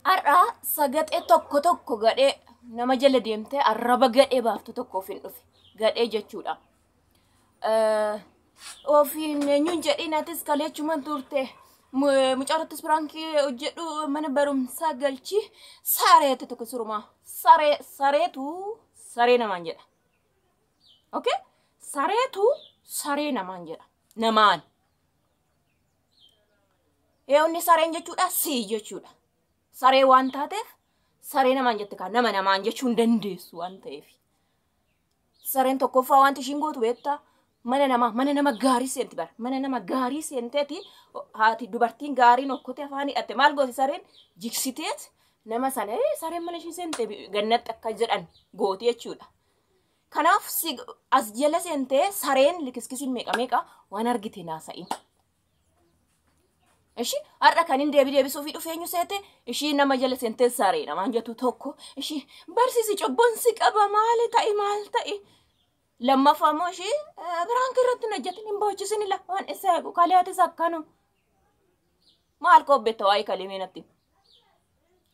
Har'a sagaxee tokko tokko gadhee nama jala deemtee arraba gadhee baaftu tokko ofiin dhufe. Gadhee jechuudha. Ofiin eenyuun jedhiin atis kaleechuman turte. Mucaarattis piraankii hojjedhu mana barumsaa galchi sareetu tokko surumaa. Saree sareetu saree namaan jedha. Okay? Sareetu saree namaan jedha. Namaan. Eewwanni sareen jechuudha sii jechuudha. Saree waan taateef saree namaan jette kaa nama namaan jechuu hin dandeessu waan ta'eef. Sareen tokkoffaa wanti ishiin gootu beektaa mana namaa mana nama gaarii seenti bara mana nama gaarii seenteeti haati dubartiin gaariin okkotee afaan hidhatte maal gooti sareen jigsiteet nama sana sareen mana ishii seente gannatti akka jedhan gooti jechuudha. Kanaaf as jala seentee sareen likiskisiin meeqa meeqa waan argite naasa'in. Ishi har'a kan hin deebi deebisuufii dhufeenyu seete ishii nama jala seentee saree namaan jettu tokko ishii barsiisi cubbuun si qaba maali ta'i maal ta'i. Lammaffaa immoo ishii piraank irratti hin hojjetin hin boochisin ila waan isa eegu kalee akkanu. Maal koo beekta waa'ee kalee meenatti?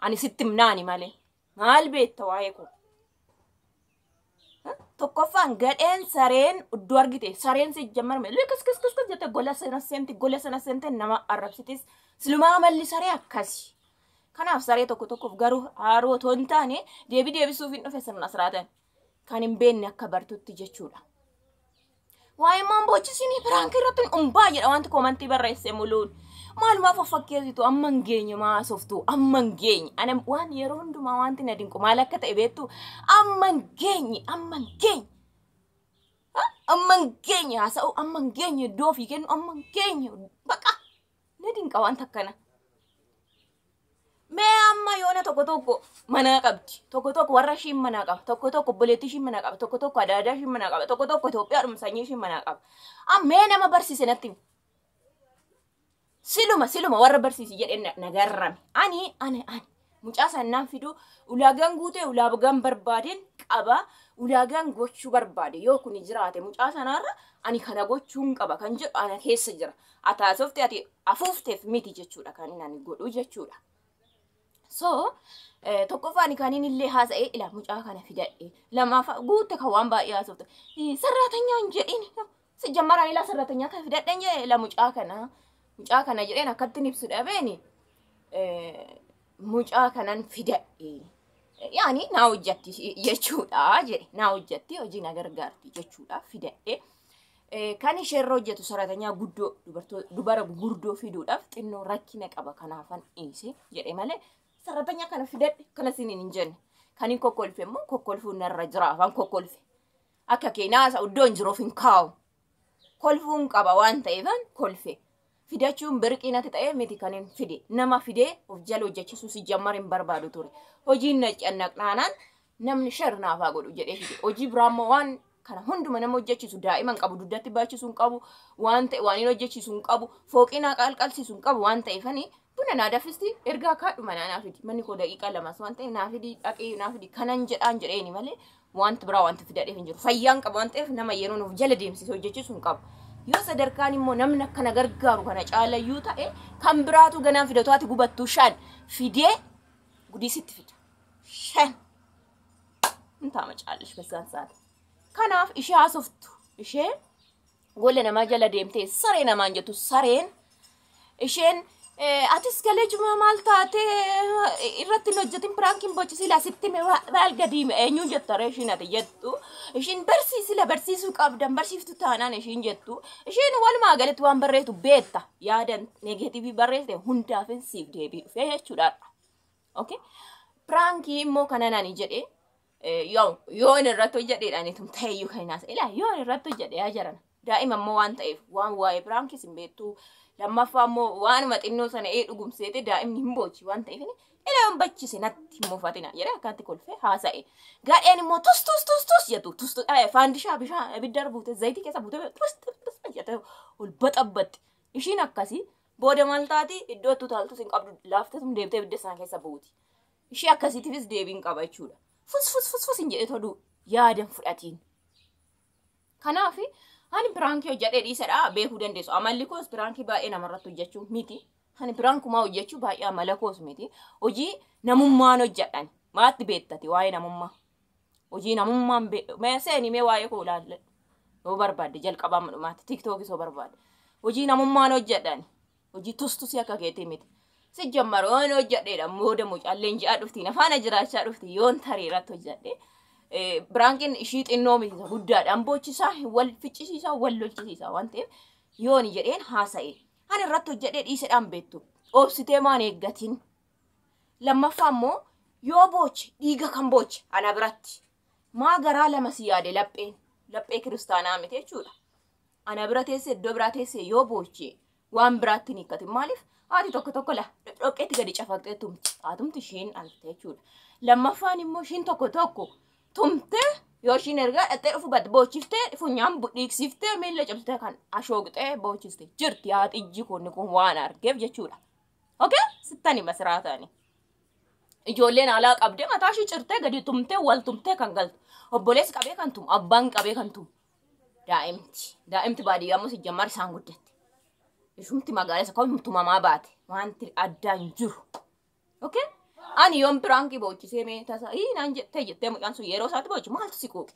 Ani sitti himnaani malee maal beekta waa'ee koo? Tokkoffaan gadheen sareen iddoo argite sareen si jammarme likis kis kis jette gola sana seenti gola sana seente nama arrabsitis silumaa amalli saree akkasi. Kanaaf saree tokko tokkoof garuu haaroo otoo hin taane deebii deebisuuf hin dhufe sirna siraatan kan hin beekne akka bartutti jechuudha. Waa'ee maan boochisinii piraank irratti umbaa jedha wanti koomantii barreesse muluun. Maalumaaf of fakkeessitu amma hin geenye maasoftu amma hin geenye. Ana waan yeroo hundumaa wanti na dinqu maal akka ta'e beektu amma hin geenye amma hin geenye. Amma hin geenye haasa'u amma hin geenye iddoo ofii kennu amma hin geenye baqa na dinqa wanta akkana. Mee amma yoona tokko tokko manaa qabdi. Tokko tokko warra ishiin manaa qaba. Tokko tokko obboleettii ishiin manaa qaba. Tokko tokko adaadaa ishiin manaa qaba. Tokko tokko Itoophiyaadhuma sanyii ishiin manaa qaba. Mee nama barsiise natti himi. Siluma siluma warra barsiisi jedhee na garrame. Ani ani ani mucaa sannaan fidu ulaagaan guutee ulaagaan barbaadeen qaba. Ulaagaan gochuu barbaade yoo kun jiraate mucaa sanaarra ani kana gochuun qaba kan jedhu ana keessa jira. Ati haasofte ati afuufteef miti jechuudha kan inni ani godhu jechuudha. So tokkoffaa ani kan inni illee haasa'ee ila mucaa kana fidadhe lammaffaa guutte kan waan baay'ee haasofte sarraatanyaa hin jedhin si jammaraan ila sarraatanyaa kana fidadhe jedhe ila mucaa kana jedheen akkattiin ibsu dhabeeni mucaa kanan fidadhe yaani naa hojjatti jechuudha jedhe naa hojjatti hojii na gargaarti jechuudha fidadhe. Kan isheerra hojjetu sarratanyaa guddoo dubara gurguddoo fiduudhaaf xinnoo rakkina qaba kanaafan dhiise jedhe malee sarratanyaa kana fidadhe kana siniin hin jenne. Kan hin kokkolfe immoo kokkolfuun narra jira afaan kokkolfe. Akka keenyaa haasa'u iddoo hin jiruuf hin kaa'u. Kolfuun qaba waan ta'eefan kolfe. Fidachuun birqii natti ta'ee miti kan hin fide. Nama fidee of jala hojjechiisuu si jammar hin barbaadu ture. Hojiin na cannaqnaanaan namni sharnaafaa godhu jedhee fide. Hojii biraa immoo waan kana hunduma nama hojjechiisu daa'ima hin qabu dugdatti baachisu hin qabu waan ta'e waan hin hojjechiisu hin qabu fooqii naa qalqalsiisu hin qabu waan ta'eefani buna naa daffisti ergaa kaadhuma naa fidi manni koo daqiiqaa lamas waan ta'eef naa fidi dhaqee naa fidi kanan jedhaan jedheeni malee wanti biraa wanti fidadheef hin jiru fayyaan qaba waan ta'eef nama yeroo nuuf jala deemsise hojjechiisu hin qabu. Yoo sadarkaan immoo namni akkana gargaaru kana caalayyuu ta'e kan biraatu ganaan fidatu ati gubattuu shan fidee gudiisitti fida. Shan. Hin taama caallish basaan saati. Kanaaf ishee haasoftu ishee gola namaa jala deemtee saree namaan jettu sareen isheen atis galee juma maal taate irratti hin hojjetin piraankiin bochisi laa sitti maal gadiime eenyuun jettu haree ishiin ati jettu ishiin barsiisi la barsiisuu qabdan barsiiftu taanaan ishiin jettu ishiin walumaa galatti waan barreessu beetta yaadan negeetiivii barreessite hundaafin siif deebii dhufee jechuudha. Okay? Piraankii immoo kana nani jedhee yoo inni irratti hojjedheedhaan itum ta'eyyuu kan hin haasa'e. Ilaa yoo inni irratti hojjedhe yaa jarana. Daa'ima immoo waan ta'eef waan waa'ee piraankis hin beektu. Lammaffaa immoo waanuma xinnoo sana ee dhugumseete daa'imni hin boochi waan ta'eef ilaa yoon bachise natti hin mufatina jedhee akkatti kolfee haasa'e. Gadheen immoo tus tus tus tus jettu tus tus faandishaa bishaan ibidda buute zayitii keessa buute tus tus tus jette ol baxabbatti. Ishiin akkasii booda maal taati iddoo itti utaaltus hin qabdu laaftetum deebitee ibidda sana keessa buuti. Ishii akkasiitiifis deebiin qaba jechuudha. Fus fus fus fus hin jedhee toluu yaadan fudhatiin. Kanaaf ani piraankii hojjedhee dhiisedha beekuu dandeessu. Amalli koos piraankii baay'ee namarratti hojjechuu miti. Ani piraankumaa hojjechuu baay'ee amala koos miti. Hojii namummaan hojjedhan. Maatti beektati waa'ee namummaa. Hojii namummaan mee seeni mee waa'ee koo ilaalle. Yoo barbaadde jalqabaa dhumaatti tiiktookis yoo barbaadde. Hojii namummaan hojjedhan. Hojii tustusii akka keetii miti. Si jammaru yoon hojjedheedha mooda mucaalleen ji'a dhufti nafaana jiraachaa dhufti yoon tarii irratti hojjedhe. Piraankiin ishii xinnoo miti guddaadhaan boochisaa wal ficcisiisaa wal lolchisiisaa waan ta'eef yoon jedheen haasa'e. Ani irratti hojjedhee dhiisedhaan beektu. Obsitee maan eeggatin. Lammaffaa immoo yoo booche dhiiga kan booche ana biratti. Maa garaa lama si yaade lapheen. Laphee kiristaanaa miti jechuudha. Ana bira teessee iddoo biraa teessee yoo booche waan biraatti hin hiikkatin. Maaliif haati tokko tokko la dhoqqeetti gadi cafaqxee tumti. Haatumti ishiin alte jechuudha. Lammaffaan immoo ishiin tokko tokko tumtee yoo ishiin ergaa dhattee dhufu batte boochiftee funyaan dhiiksiftee miila cabsitee kan ashooqxee boochiste jirti haati ijji kun kun waan argeef jechuudha. Okay? Sittani masiraa ta'ani. Ijoolleen alaa qabdee mataa ishii cirtee gadi tumtee wal tumtee kan galtu. Obboleessi qabee kan tumu abbaan qabee kan tumu. Daa'imti. Daa'imti baadiyyaa immoo sijjammar isaan guddatte. Ishumti magaalaa isa kam tumamaa baate wanti addaan jiru. Okay? Ani yoon piraankii boochisee mee tasa ii naan jettee jettee mucaan sun yeroo isaatti boochi maaltu si quuqe?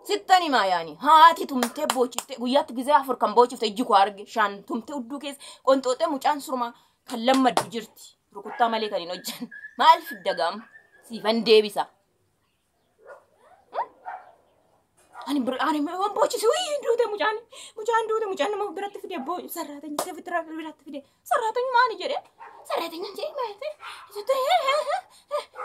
Sittani himaa yaani haati tumtee boochifte guyyaatti gizee 4 kan boochifte ijji koo arge 5 tumtee udduu keessa qonxooxee mucaan surmaa kan lammaddu jirti. Rukuttaa malee kan hin hojjanne. Maal fidda gaama? Siifan deebisa. Ani ani waan boochise wii duute mucaan mucaan duute mucaan nama biratti fide boo sarraatanya biratti fide sarraatanya maani jedhee sarraatanya jedhee maali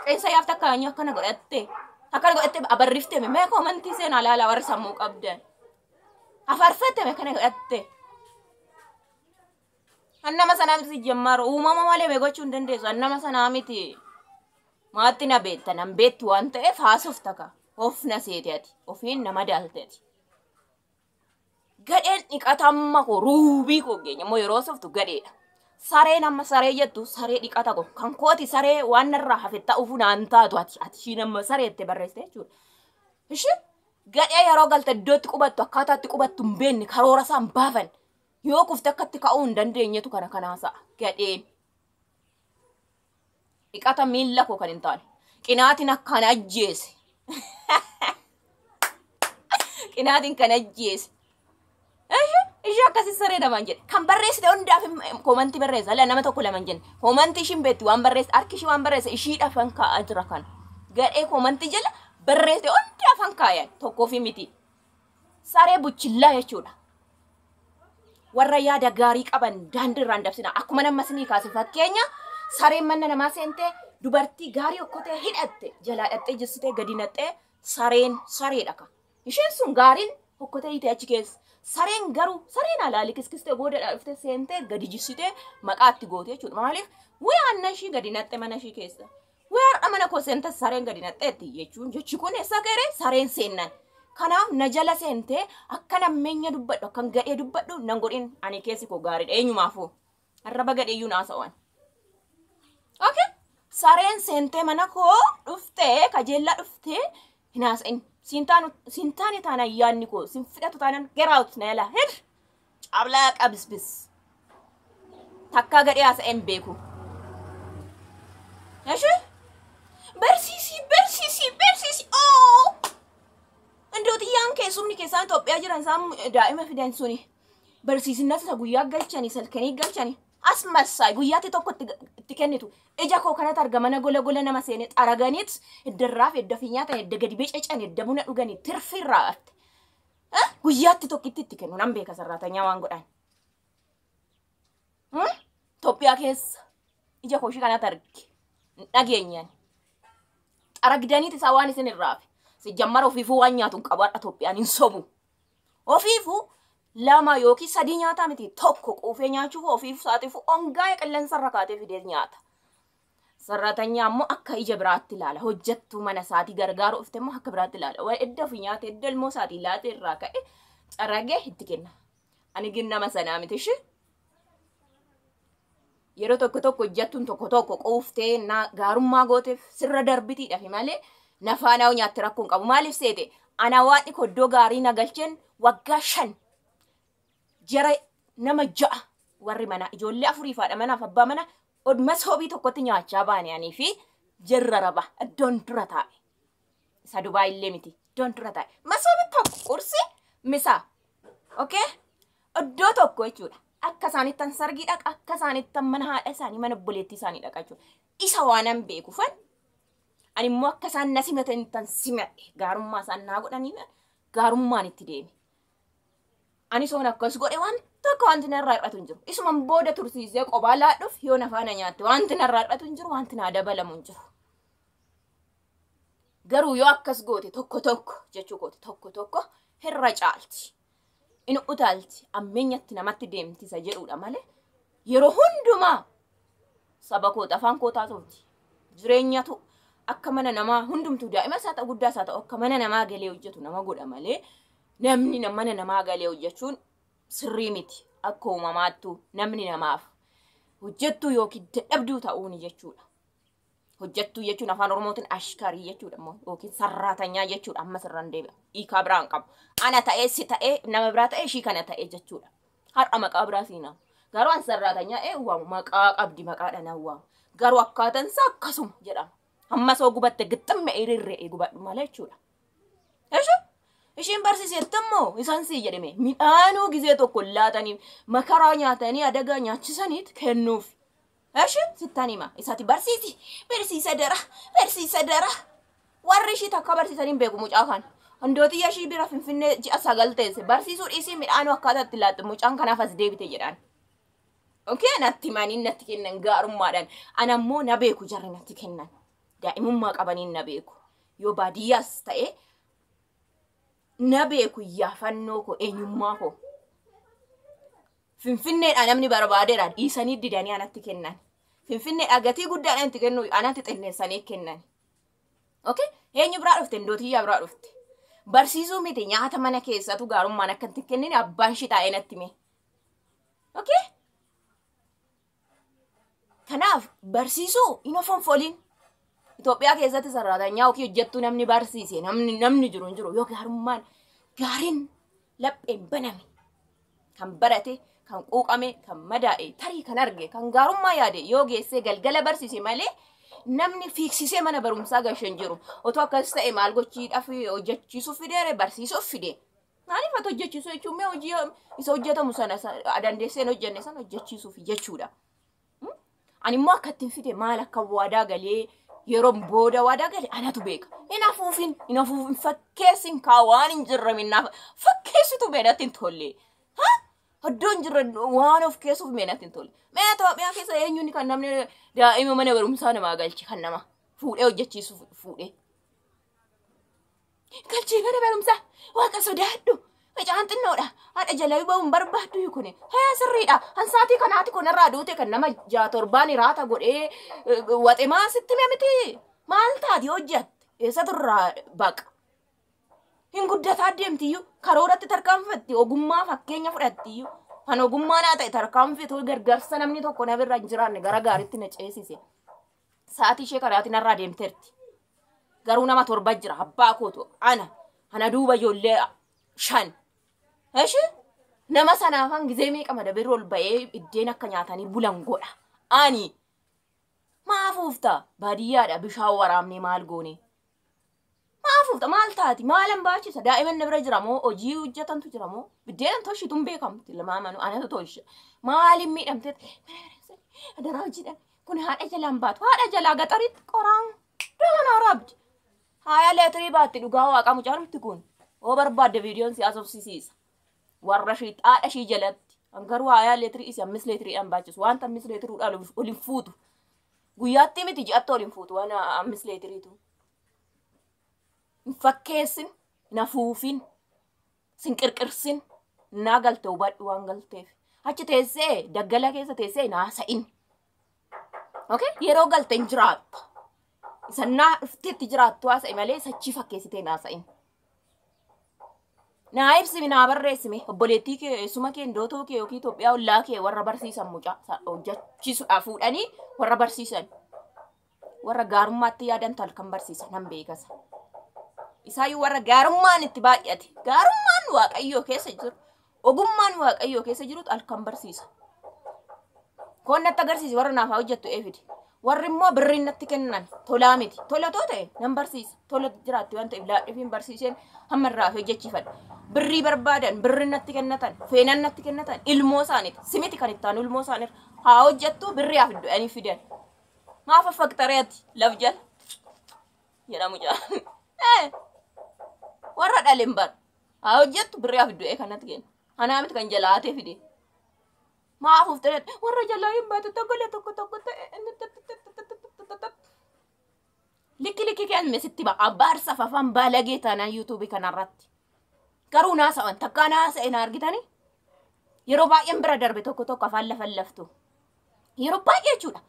qeensa yaafta akka akkana godhatte abarriftee mee koomantii seenaa laala warri sammuu qabdan afarfatte mee kana godhatte annama sanaa miti jammaru uumama malee mee gochuu hin dandeessu annama sanaa miti maatti na beekta nan beektu waan ta'eef haasofta ka. Of na seete ati ofiin nama daalte ati. Gadheen dhiqatamma koo ruubii koo geenya immoo yeroo softu gadheedha. Sareen amma saree jettu saree dhiqata koo kan kooti saree waan narraa hafe ta'uuf naan taatu ati ati ishiin amma saree itti barreessite jechuudha. Ishee gadhee yeroo galte iddootti qubattu akkaataatti qubattu hin beekne karoora isaan baafan yoo kufte akkatti ka'uu hin dandeenyetu kana kanaasa'a gadheen. Dhiqata miilla koo kan hin taane qinaatiin akkaan ajjeese. Qinaatiin kan ajjeese. Ishee akkasii saree namaan jedhe. Kan barreessite hundaaf koomantii barreessa. Ala nama tokko lama hin jenne. Koomantii ishiin beekti waan barreesse harki ishii waan barreesse ishiidhaaf kan kaa'aa jira kana. Gadhee koomantii jala barreessite hundaaf kan kaayan tokkoo fi miti. Saree buchillaa jechuudha. Warra yaada gaarii qaban daandiirraan dabsina. Akkuma nama isinii kaase fakkeenya sareen mana namaa seentee dubartii gaarii okkotee hidhatte jalaa dhattee jessitee gadi naqxee sareen sareedha ka. Isheen sun gaariin okkotee hiite achi keessa. Sareen garuu sareen alaali kiskistee booda dhuftee seentee gadi jissitee maqaatti goote jechuudha. Maaliif wii aannan ishii gadi naqxe mana ishii keessa. Wii har'a mana koo seente sareen gadi naqxeetti jechuun jechi kun eessa ga'e sareen seennan. Kanaaf na jala seentee akka nammeenya dubbadhu akkan gadhee dubbadhu nan godhin ani keessi koo gaariidha eenyumaafuu. Arraba gadheeyyuu naasa'uwan. Okay. Sareen seentee mana koo dhuftee kajeellaa dhuftee hin haasa'in. Siin taane taanaan yaadni koo siin fidhatu taanaan get out na yala hid cablaa qabisbis. Takkaa gadhee haasa'een beeku. Eshi? Barsiisi barsiisi barsiisi oo! Indoo xiyyaan keessumni keessaan Itoophiyaa jiran isaan daa'ima fidan suni barsiisinnas isa guyyaa galchanii salkanii galchanii as massaa guyyaatti tokko itti kennitu ija koo kanatti arga mana gola gola nama seene xaraganiit iddarraa fi edda fi nyaatan edda gadi bececan edda buna dhuganii tirfirraa hafte. Guyyaatti tokkitti itti kennu nan beeka sarraatanyaa waan godhan. Itoophiyaa keessa ija koo ishii kanatti arge dhageenyaan xaragdaniit isaa waan isin irraa hafe. Sijjammara ofiifuu waan nyaatu hin qabu har'a Itoophiyaan hin sobu. Ofiifuu 2 yookiin 3 nyaataa miti tokko quufee nyaachuuf ofiif saatiif ongaa'ee qilleensa irra kaatee fidee nyaata. Sarratanyaa immoo akka ija biraatti ilaala. Hojjettuu mana isaatii gargaaru dhufte immoo akka biraatti ilaala. Waan edda ofii nyaate edda ilmoo isaatii laatee irraa ka'e caragee itti kenna. Ani gin nama sanaa miti ishee. Yeroo tokko tokko hojjettuun tokko tokko quuftee gaarummaa gooteef sirra darbitiidhaaf malee nafaanaa nyaatte rakkoon qabu. Maaliif seete? Ana waan iddoo gaarii na galcheen waggaa 5 jara nama 6 Warri mana ijoollee afurii fi haadha manaaf abbaa mana masoobii tokkotti nyaachaa baane fi jirra raba iddoon dura taa'e. Isa Dubaay illee miti iddoon dura taa'e. Masoobii tokko qursi misaa. Okay? Iddoo tokko jechuudha. Akka isaanittan sargii dhaqa, akka isaanittan mana haadha isaanii, mana obboleettii isaanii dhaqa jechuudha. Isa waanan beekufan ani immoo akka isaan na simatanittan simadhe gaarummaa isaan naa godhanii gaarummaan itti deeme. Ani soon akkas godhe waan tokko wanti narraa hir'atu hin jiru. Isuman booda tursiisee qophaa laadhuuf yoo na faana nyaatte wanti narraa hir'atu hin jiru, wanti naa dabalamu hin jiru. Garuu yoo akkas goote tokko tokko jechuu goote tokko tokko hirra caalti. In utaalti ammeenyatti namatti deemti isa jedhudha malee yeroo hundumaa saba koota afaan kootaa turti. Jireenyatu akka mana namaa hundumtuu daa'ima isaa ta'u guddaa isaa ta'u akka mana namaa galee hojjetu nama godha malee namni mana namaa galee hojjechuun sirrii miti. Akka uumamaattu namni namaaf hojjettuu yookiin dadhabduu ta'uuni jechuudha. Hojjettuu jechuun afaan Oromootiin ashkarii jechuudha immoo yookiin sarraatanyaa jechuudha amma sirraan deebi'a. Hiikaa biraan qabu. Ana ta'ee si ta'ee nama biraa ta'ee ishii kana ta'ee jechuudha. Har'a maqaa biraa siinaa. Garuu an sarraatanyaa ee waamu maqaa qabdi maqaadhaan an waamu. Garuu akkaataan isaa akkasuma jedhama. Amma soo gubatte gixxamme hiriirree gubadhu malee jechuudha. Eshi? Ishiin barsiisetti immoo isaan sii jedhame midhaanuu gizee tokko laatanii makaraa nyaatanii adagaa nyaachisaniit kennuuf. Eshi sittan hima isati barsiisi barsiisa dara barsiisa dara warri ishii takka barsiisanii beeku mucaa kana. Handootiyya ishii bira Finfinnee ji'a 9 teesse barsiisuu dhiisii midhaanuu akkaataa itti laatte mucaan kanaaf as deebite jedhaan. Okay natti himanii natti kennan gaarummaadhaan ana immoo na beeku jarri natti kennan daa'imummaa qabaniin na beeku yoo baadiyyaas ta'e na beeku iyyaafannoo koo eenyummaa koo. Finfinneedha namni barbaadeera dhiisanii didanii anatti kennan. Finfinneedha gatii guddaadhaan itti kennu anatti xinneessanii kennan. Okay? Eenyu biraa dhufte? Indootiyyaa biraa dhufte. Barsiisuu miti nyaata mana keessatu gaarummaan akka itti kennine abbaan ishii taa'ee natti hime. Okay? Kanaaf barsiisuu hin ofonfoliin. Itoophiyaa keessatti sarraatanyaa yookiin hojjettuu namni barsiise namni jiru hin jiru yoo gaarummaan gaariin lapheen baname kan barate kan quuqame kan madaa'e tarii kan arge kan gaarummaa yaade yoo geessee galgala barsiise malee namni fiiksisee mana barumsaa gashe hin jiru. Otoo akkas ta'e maal gochiidhaaf hojjechiisuuf fideere barsiisuuf fide. Maaliif ati hojjechiisuu jechuun mee hojii isa hojjetamu sana dandeessee hin hojjenne sana hojjechiisuuf jechuudha. Ani immoo akka ittiin fide maal akka waadaa galee yeroo booda waadaa gale anatu beeka. Hin afuufin hin afuufin fakkeessin kaa waan hin jirre minnaaf fakkeessitu meenatti hin tolle. Ha? Iddoo hin jirre waan of keessuuf meenatti hin tolle. Mee Itoophiyaa keessa eenyuun kan namni daa'ima mana barumsaa namaa galche kan nama fuudhee hojjechiisu fuudhee. Galchee mana barumsaa waaqa sodaadhu. Mucaan xinnoodha. Haadha jalaa ba'uun barbaaddu kuni. Hee sirriidha. Hansaatii kanaati kunarraa duute kan nama 6 7 raata godhee waxee maa sitti hime miti. Maal taati hojjatte? Eessatu irraa baqa? Hin guddataa deemtiyyuu karooratti tarkaanfatti ogummaa fakkeenya fudhattiyyuu. Kan ogummaa naa ta'e tarkaanfatu gargaarsa namni tokko na birra hin jiraanne gara gaariitti na ceesise. Sa'aatii ishee kanaatiin narraa deemteerti. Garuu nama 7 jira abbaa kootu ana ana duuba ijoollee 5. Eshi nama sanaafan gizee meeqa madabirra ol ba'ee iddeen akka nyaatanii bulan godha. Ani maafuufta baadiyyaadha bishaan waraabnee maal goone? Maafuufta maal taati maalan baachisa daa'imman na bira jira moo hojii hojjetantu jira moo biddeenan tolchituun beekamti lamaamanu anatu tolcha maaliin miidhamteet adaraa hojiidhaan kun haadha jalaan baatu haadha jalaa gaxaritti qoraan dama na waraabdi. Haaya leetirii baatti dhugaa waaqa mucaan kun oo barbaadde viidiyoon si asoofsisiisa. Warra ishii haadha ishii jalatti garuu haaya leetirii isi ammis leetiriidhaan baachisu wanta ammis leetiriidhaan ol hin fuutu. Guyyaatti miti ji'atti ol hin fuutu waan ammis leetiriitu. Hin fakkeessin, hin afuufin, sin qirqirsin, naa galte hubadhu waan galteef. Achi teessee daggala keessa teessee hin haasa'in. Okay? Yeroo galte hin jiraattu. Isa naa dhufteetti jiraattu haasa'e malee sachii fakkeessitee hin haasa'in. Naa ibsimi naa barreessime obboleettii kee eessuma kee indootoo kee yookiin Itoophiyaa ollaa kee warra barsiisan mucaa hojjechiisuudhaaf fuudhanii warra barsiisan warra gaarummaatti yaadan halkan barsiisan nan beekasa. Isaayyuu warra gaarummaan itti baay'ate gaarummaan waaqayyoo keessa jiru ogummaan waaqayyoo keessa jirutu halkan barsiisa. Koon natti agarsiisi warra naaf haa hojjettu eefidi. Warri immoo birriin natti kennan tolaa miti. Tola too ta'e nan barsiisa. Tola jiraatti waan ta'eef laadhiifiin barsiiseen hamma irraa hojjechiifadha. Birrii barbaadan birriin natti kennatan feenan natti kennatan ilmoo isaaniiti. Simiti kan itti aanu ilmoo isaaniirra haa hojjettu birrii haa fiddu ani fidan. Maaf faffaqxareeti laf jala jedhamu jaa. Warra dhaleen bar haa hojjettu birrii haa fiddu kanatti kenna. Anaa miti kan jalaa hatee fide. Maaf uffata warra jalaa hin baatu tokko tokko tokko ta'e. Likki likki kee sitti ba'a abaarsa afaan baalagee taanaan yuutuubii kanarratti. Garuu naasa'an takkaa naasa'e na argitanii yeroo baay'een bira darbe tokko tokko afaan lafan laftu. Yeroo baay'ee jechuudha.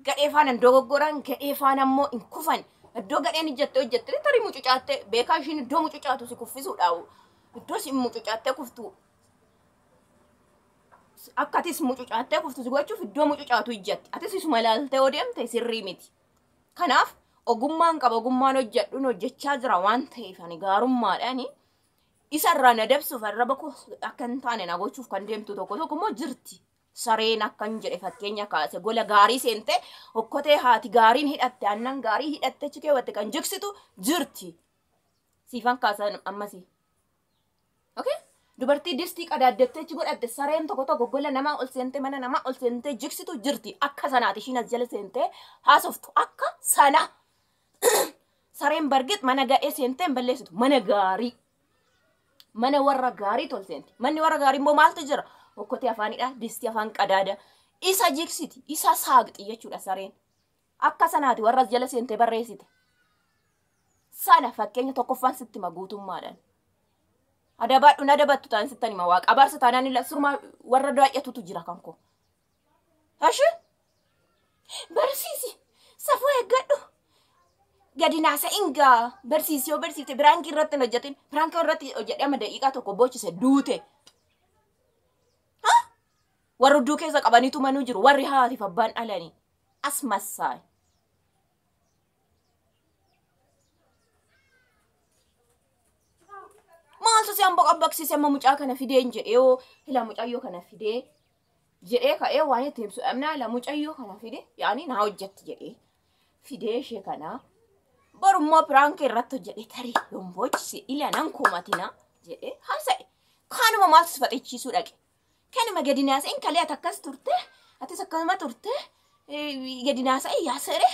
Gadhee faana dogoggoran gadhee faana immoo hin kufan. Iddoo gadheen ijjattee hojjettee tarii mucucaattee beekaa ishiin iddoo mucucaatu si kuffisuudha. Iddoo si mucucaattee kuftu akka atis mucucaattee kuftu si gochuuf iddoo mucucaatu ijjatti. Atis isuma ilaaltee yoo deemte sirrii miti. Kanaaf ogummaan qaba ogummaan hojjedhuun hojjechaa jira waan ta'eef ani gaarummaadhaan isarraa na dabsuuf arraba koo akka hin taane na gochuuf kan deemtu tokko tokko immoo jirti. Sareen akkan jedhe fakkeenya kaase gola gaarii seente okkotee haati gaariin hidhatte aannan gaarii hidhatte achi keewwatte kan jigsitu jirti. Siifan kaasan ammasii. Okay? Dubartii distii qadaaddattee achi godhatte sareen tokko tokko gola namaa ol seentee mana namaa ol seentee jigsitu jirti. Akka sanaati ishiin as jala seentee haasoftu akka sana. Sareen bargit mana ga'ee seentee hin balleessitu mana gaarii. Mana warra gaarii tol seenti. Manni warra gaarii immoo maaltu jira? Okkotee afaanidha, distii afaan qadaada. Isa jigsiti, isa saaqxi jechuudha sareen. Akka sanaati warra as jala seentee barreessite. Sana fakkeenya tokkoffaan sitti hima guutummaadhaan. Adabaadhu adabattu ta'an sittan hima waaqa. Abaarsa taanaan illa surmaa warra daa'yatutu jira kan koo. Ashi barsiisi safuu eeggadhu. Gadi naasa'in gaa barsiisi yoo barsiifte biraankii irratti hin hojjetin biraankii irratti hojjedhee amma daqiiqaa tokko boochise duute. Warra udduu keessa qabaniitu manuu jiru warri haatiif abbaan dhalanii as massaay. Maaltu si hamboo qabbaqsiise amma mucaa kana fideen jedhee yoo ila mucayyoo kana fidee jedhee ka'ee waan itti ibsu dhabnaa ila mucayyoo kana fide yaani naa hojjetti jedhee fidee ishee kanaa borummoo piraankii irratti hojjedhee tarii yoon boochise ila nan komatina jedhee haasa'e. Kanuma maaltu si faxichiisuu dhaqe. Kanuma gadi naasa'in kalee ati akkas turte atis akkasuma turte gadi naasa'in yaasere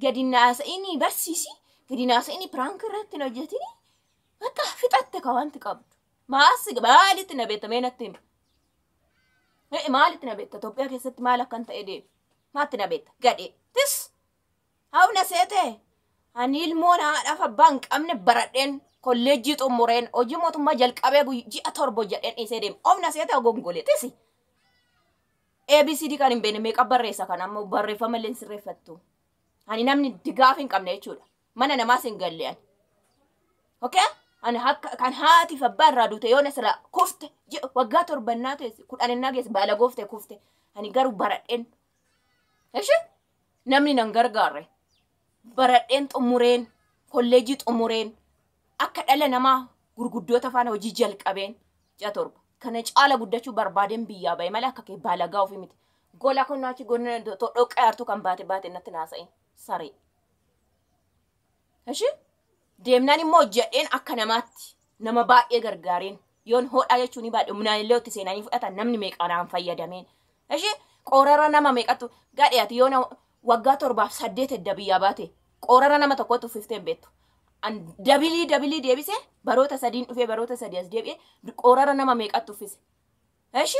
gadi naasa'in barsiisi gadi naasa'in piraankii irratti hin hojjetini. Bakka fixatte ka wanti qabdu. Maas maalitti na beekta mee natti himi. Maalitti na beekta Itoophiyaa keessatti maal akkan ta'e deemu. Maatti na beekta gadhee. Tis hawna seete ani ilmoon haadhaaf abbaa hin qabne baradheen kolleejjii xumureen hojii mootummaa jalqabee ji'a 7 jedheen dhiisee deemu. Ofna seete ogongole tisi. ABCD kan hin beekne meeqa barreessa kan amma barreeffama illee hin sirreeffattu. Ani namni digaaf hin qabne jechuudha. Mana namaas hin galle ani. Okay? Ani akka kan haatiif abbaa irraa duute yoona sila kufte waggaa 7 teesse 10 geesse baala goofte kufte. Ani garuu baradheen. Ishi? Namni nan gargaarre. Baradheen xumureen kolleejjii xumureen akka dhala namaa gurguddoota faana hojii jalqabeen ji'a 7. Kana caala guddachuu barbaadeen biyyaa bahe malee akka kee baalagaa ofii miti. Gola kun achi gonna dhoqqee hartuu kan baate baate natti naasa'in saree. Ishi? Deemnaan immoo hojjedheen akka namaatti nama baay'ee gargaareen yoon hodhaa jechuun ni baadhe humnaan illee itti seenanii fudhatan namni meeqanaan fayyadameen. Ishi qorara nama meeqatu gadhee ati yoona waggaa 7 fi 8 edda biyyaa baate qorara nama tokkotti uffiftee hin beektu. An dabilii dabilii deebisee baroota 3 dhufee baroota 3 as deebi'ee qorara nama meeqatti uffise. Ishi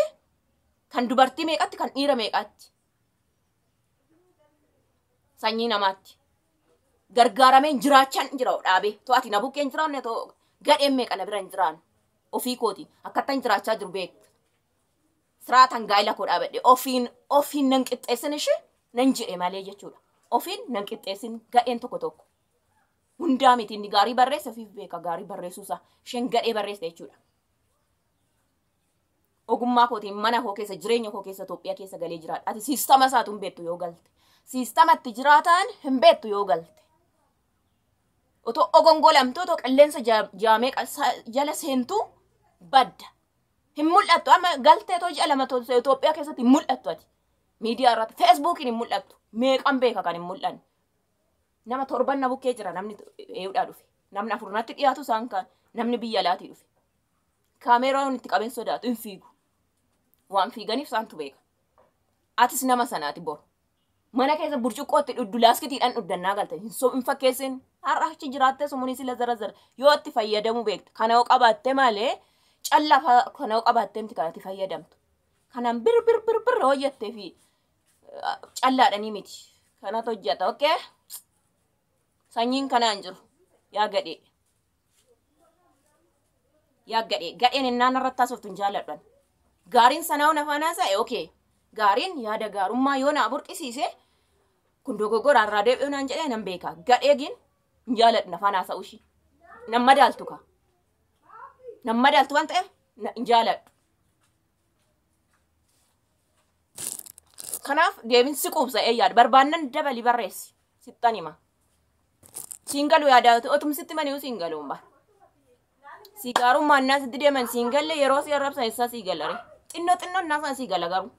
kan dubartii meeqatti kan dhiira meeqatti sanyii namaatti. Gargaarameen jiraachaan jira dhaabee to'ati na bukkeen jiraanne too gadheen meeqa na bira hin jiraanne ofii kooti akkattan jiraachaa jiru beektu. Siraataan gaa'ela koo dhaabadhe ofiin ofiin nan qixxeessin ishee nan jedhe malee jechuudha. Ofiin nan qixxeessin gadheen tokko tokko. Hundaa miti inni gaarii barreesse ofiif beeka gaarii barreessuusaa isheen gadhee barreesse jechuudha. Ogummaa kootiin mana koo keessa jireenya koo keessa Itoophiyaa keessa galee jiraadha. Ati siistama isaatu hin beektu yoo galte. Siistamatti jiraataan hin beektu yoo galte. Otoo ogongolamtuu otoo qilleensa jaamee jala seentuu badda. Hin mul'attu amma galtee too ji'a 2 Itoophiyaa keessatti hin mul'attu ati. Miidiyaa irratti Feesbuukiin hin mul'attu. Meeqan beeka kan hin mul'anne. Nama 7 na bukkee jira namni ee'uudhaa dhufe. Namni 4 natti dhiyaatu isaan kaan namni biyya alaatii dhufe. Kaameeraan itti qabeen sodaatu hin fiigu. Waan fiiganiif isaantu beeka. Atis nama sanaati boru. Mana keessa burcuqqootti dhuddu laaskitiidhaan dhuddannaa galte. Hin fakkeessin. Har'a achi jiraattee sumunis ila zara zara yoo itti fayyadamuu beekte. Kana yoo qabaatte malee callaa kana yoo qabaatte miti kan itti fayyadamtu. Kanaan bir bir bir bir hojjettee fi callaadhanii miti. Kanatu hojjeta. Okay? Sanyiin kanaan jiru. Yaa gadhee. Yaa gadhee. Gadheen innaan irratti haasoftu hin jaalladhan. Gaariin sanaa hona faanaa sa'e okay. Gaariin yaada gaarummaa yoo naa burqisiise kun dogoggora irraa deebi'uu naan jedhee nan beeka. Gadhee gin hin jaalladhu na faanaa sa'u ishii. Nan madaaltu ka. Nan madaaltu waan ta'eef hin jaalladhu. Kanaaf deebiin si quubsa ee yaada. Barbaannan dabali barreessi. Sittan hima. Siin galu yaada otum sitti mani'uu siin galuun bara. Si gaarummaa innaa sitti deeman siin galle yeroo si arrabsan isaa sii galare. Xinnoo xinnoo innaa sana sii gala garuu.